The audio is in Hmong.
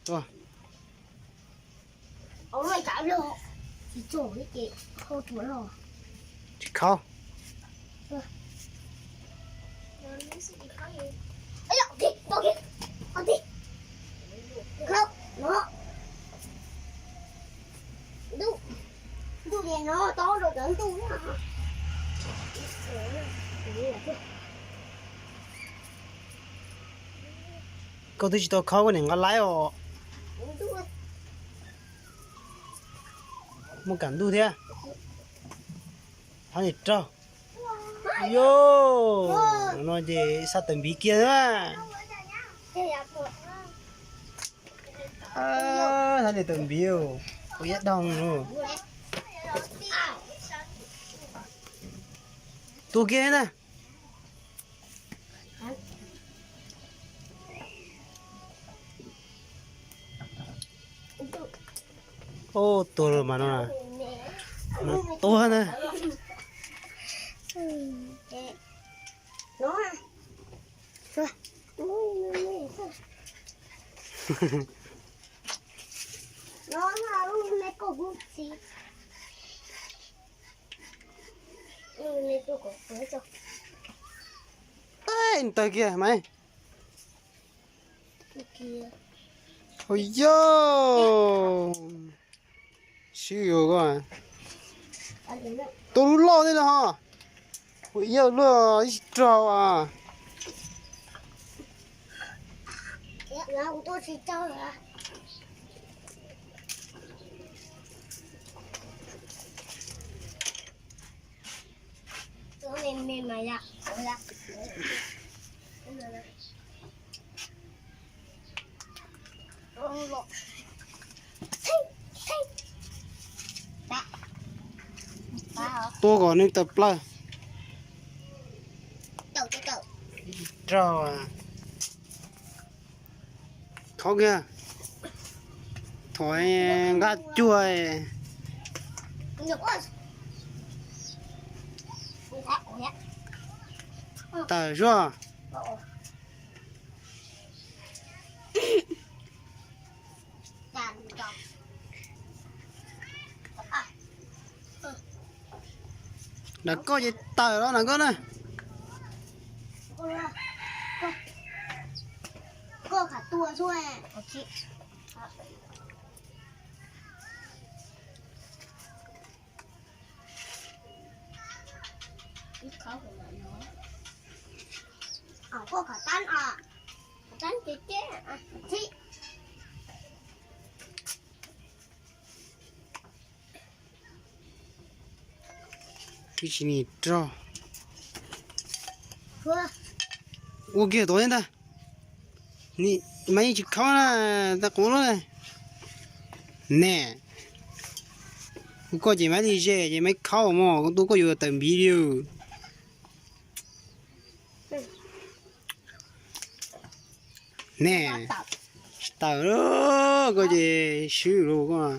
Tua. Tsis khov. Koj twb tsis tau khov koj niam nqa laib os. Muaj kam ntuj thiab. Thov niam raug. Yo, no ces xa tawm npiv kiag na. Thov niam tawm npiv, ua iab doog. Tua kiag na. Ub, tuag lawm mas no. Tuag na. Tawg kiag mas. Ua yog, sib yuav koj. Tua lub loj thiab no ho. Ua yog luaj ib tsis raug a. Tua kom nws tawm plaws. Raug. Khov kiag. Thov nqa cuag. Tawm suab. Nram koj ces tawm los nram koj na. Twb tsis nim rog. Ua kiag tod thiab ntag. Mas yeej tsis khaub na, tau quav lub ne. Kuv koj ces maiv li ze ces maiv khaub mog, kuv tus koj yuav tawm npiv li. Ne, tsis tawm, koj ces swb lus koj.